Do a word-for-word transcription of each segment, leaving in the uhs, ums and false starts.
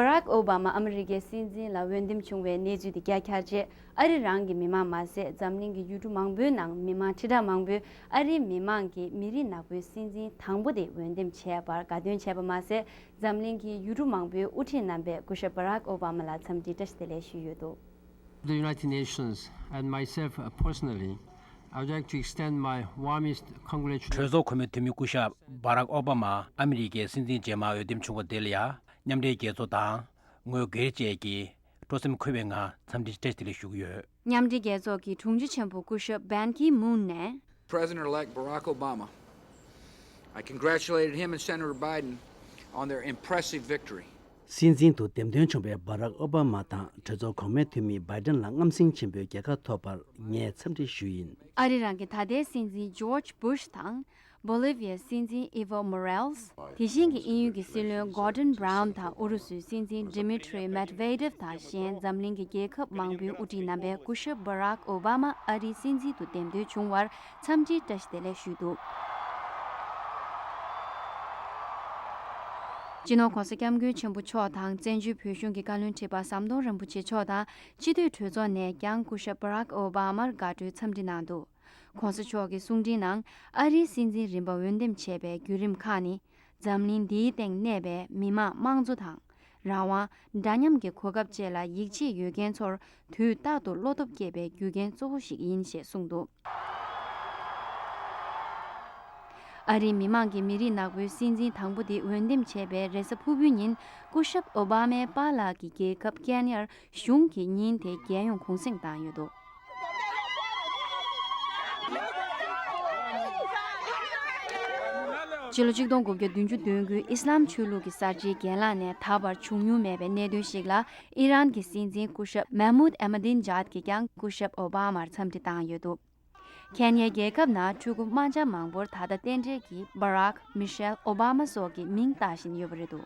བྷ་རག་ཨོ་བྷ་མ་ཨ་མི་རི་ཀའི་སྲིད་འཛིན་ལ་འོས་འདེམས་བྱུང་བའི་གནས་ཚུལ་དེ་རྒྱ་ཁྱབ་རྗེས། ཨ་རི་རང་གི་མི་མང་མ་ཟད། འཛམ་གླིང་གི་ཡུལ་གྲུ་མང་པོའི་ནང་མི་མང་ཁྲི་ཕྲག་མང་པོས་ཨ་རིའི་མི་མང་གིས་མི་རིགས་ནག་པོའི་སྲིད་འཛིན་དང་པོ་དེ་འོས་འདེམས་བྱས་པར་དགའ་སྟོན་བྱས་པ་མ་ཟད། འཛམ་གླིང་གི་ཡུལ་གྲུ་མང་པོའི་དབུ་ཁྲིད་རྣམ་པས་སྐུ་ཞབས་བྷ་རག་ཨོ་བྷ་མ་ལ་འཚམས་འདྲི་བཀྲ་ཤིས་བདེ་ལེགས་ཞུས་ཡོད་འདུག། The United Nations and myself personally, I would like to extend my warmest congratulations. གྲོས་ཚོགས་གོང་མའི་འཐུས་མི་སྐུ་ཞབས་བྷ་རག་ཨོ་བྷ་མ་ཨ་མི་རི་ཀའི་སྲིད་འཛིན་རྗེས་མ་འོས་འདེམས་བྱུང་བ་དེ་ལ་ཡང་མཉམ་འབྲེལ་རྒྱལ་ཚོགས་དང་ངོས་སྒེར་བཅས་ཀྱིས་སྤྲོ་སེམས་འཁོལ་བའི་ངང་འཚམས་འདྲི་བཀྲ་ཤིས་བདེ་ལེགས་ཞུ་གི་ཡོད། མཉམ་འབྲེལ་རྒྱལ་ཚོགས་ཀྱི་དྲུང་ཆེ་ཆེན་པོ་སྐུ་ཞབས་Ban Ki-moon ནས། President-elect Barack Obama, I congratulated him and Senator Biden on their impressive victory. སྲིད་འཛིན་དུ་འདེམས་ཐོན་བྱུང་བའི་བྷ་རག་ཨོ་བྷ་མ་དང་གྲོས་ཚོགས་གོང་མའི་འཐུས་མི་བྷའི་ཏན་ལ་རྔམ་སེམས་ཆེན་པོས་རྒྱལ་ཁ་ཐོབ་པར་ངས་འཚམས་འདྲི་ཞུ་ཡིན། ཨ་རི་རང་གི་ད་ལྟའི་སྲིད་འཛིན་George Bush དང་། Bolivia སྲིད་འཛིན་Evo Morales། དེ་བཞིན་གྱི་དབྱིན་ཡུལ་གྱི་སྲིད་བློན་Gordon Brown དང་ཨུ་རུ་སུའི་སྲིད་འཛིན་Dmitry Medvedev དང་གཞན་འཛམ་གླིང་གི་རྒྱལ་ཁབ་མང་པོའི་དབུ་ཁྲིད་རྣམ་པས་སྐུ་ཞབས་Barack Obama ཨ་རིའི་སྲིད་འཛིན་དུ་འདེམས་ཐོན་བྱུང་བར་འཚམས་འདྲིའི་བཀྲ་ཤིས་བདེ་ལེགས་ཞུས་འདུག། སྤྱི་ནོར་༸གོང་ས་༸སྐྱབས་མགོན་ཆེན་པོ་མཆོག་དང་། བཙན་བྱོལ་བོད་གཞུང་གི་བཀའ་བློན་ཁྲི་པ་ཟམ་གདོང་རིན་པོ་ཆེ་མཆོག་དང་། སྤྱི་འཐུས་གྲོས་ཚོགས་ནས་ཀྱང་སྐུ་ཞབས་Barack Obama ལ་དགའ་སྤྲོའི་འཚམས་འདྲི་གནང་འདུག། ༸གོང་ས་མཆོག་གི་གསུང་འཕྲིན་ནང་། ཨ་རིའི་སྲིད་འཛིན་རིམ་པ་འོས་འདེམས་བྱས་པའི་བརྒྱུད་རིམ་ཁག་ནི། འཛམ་གླིང་འདིའི་སྟེང་གནས་པའི་མི་དམངས་དམངས་གཙོ་དང་། རང་དབང་། འདྲ་མཉམ་གྱི་གོ་སྐབས་བཅས་ལ་ཡིད་ཆེས་ཡོད་མཁན་ཚོར་དུས་རྟག་ཏུ་བློ་སྟོབས་སྐྱེད་པའི་རྒྱུ་རྐྱེན་གཙོ་བོ་ཞིག་ཡིན་ཞེས་གསུངས་འདུག། ཨ་རིའི་མི་དམངས་ཀྱིས་མི་རིགས་ནག་པོའི་སྲིད་འཛིན་དང་པོ་དེ་འོས་འདེམས་བྱས་པའི་རེས་གཟའ་ཕུར་བུའི་ཉིན། སྐུ་ཞབས་ཨོ་བྷ་མའི་པཱ་ལགས་ཀྱི་རྒྱལ་ཁབ་ཀན་ཡར་གཞུང་གིས་ཉིན་དེ་རྒྱལ་ཡོངས་གུང་སེང་བཏང་ཡོད་འདུག། ཕྱི་ལོ་ཆིག་སྟོང་དགུ་བརྒྱ་བདུན་ཅུ་དོན་དགུའི་ཨི་སི་ལམ་ཆོས་ལུགས་ཀྱི་གསར་བརྗེའི་རྒན་ལགས་ནས་ད་བར་བྱུང་མྱོང་མེད་པའི་གནད་དོན་ཞིག་ལ། ཨི་རན་གྱི་སྲིད་འཛིན་སྐུ་ཞབས་མེ་མུད་ཨེ་མ་དིན་ཇཱད་ཀྱིས་ཀྱང་སྐུ་ཞབས་ཨོ་བྷ་མར་འཚམས་འདྲི་བཏང་ཡོད་འདུག། ཁེན་ཡའི་རྒྱལ་ཁབ་ནང་ཕྲུ་གུ་དམར་འབྱར་མང་པོར་ད་ལྟ་རྟེན་འབྲེལ་གྱིས་Barack, Michelle Obama སོགས་ཀྱི་མིང་བཏགས་བཞིན་ཡོད་པ་རེད་འདུག།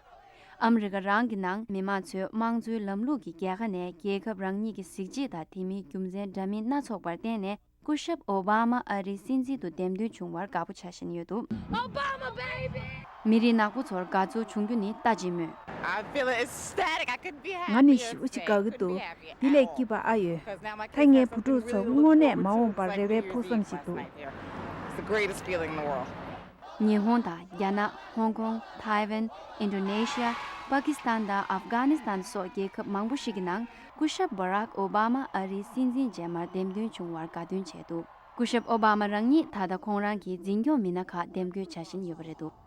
ཨ་མི་རི་ཀ་རང་གི་ནང་མི་དམངས་ཚོས་དམངས་གཙོའི་ལམ་ལུགས་ཀྱི་རྒྱལ་ཁ་ནས་རྒྱལ་ཁབ་རང་ཉིད་ཀྱི་གཟི་བརྗིད་དང་དེ་མིན་རྒྱུ་མཚན་འདྲ་མིན་སྣ་ཚོགས་པར་བརྟེན་ནས། སྐུ་ཞབས་ཨོ་བྷ་མ་ཨ་རིའི་སྲིད་འཛིན་དུ་འདེམས་ཐོན་བྱུང་བར་དགའ་པོ་བྱ་བཞིན་ཡོད་འདུག། Obama, baby! མི་རིགས་ནག་པོ་ཚོར་དགའ་ཚོར་བྱུང་རྒྱུ་ནི་ལྟ་ཅི་སྨོས། I feel ecstatic. I couldn't be happier. ང་ནི་ཞེ་པོ་ཅིག་དགའ་གི་འདུག། འདི་ལས་སྐྱིད་པ་ཨ་ཡོད། ད་ངའི་བུ་ཕྲུག་ཚོ་དངོས་གནས་མ་འོངས་པར་རེ་བའི་ཕུགས་བསམ་ཞིག་འདུག། It's the greatest feeling in the world. ཉི་ཧོང་དང་རྒྱ་ནག། ཧོང་ཀོང་། ཐའེ་ཝན། ཨིན་ཌོ་ནེ་ཤི་ཡ། པ་ཀི་སི་ཐན་དང་ཨབ་གྷ་ནི་སི་ཐན་སོགས་རྒྱལ་ཁབ་མང་པོ་ཞིག་གི་ནང་སྐུ་ཞབས་བྷ་རག་ཨོ་བྷ་མ་ཨ་རིའི་སྲིད་འཛིན་རྗེས་མར་འདེམས་ཐོན་བྱུང་བར་དགའ་སྟོན་བྱས་འདུག། སྐུ་ཞབས་ཨོ་བྷ་མ་རང་ཉིད་ད་ལྟ་ཁོང་རང་གི་འཛིན་སྐྱོང་མི་སྣ་ཁག་འདེམས་བསྐོ་བྱ་བཞིན་ཡོད་པ་རེད་འདུག།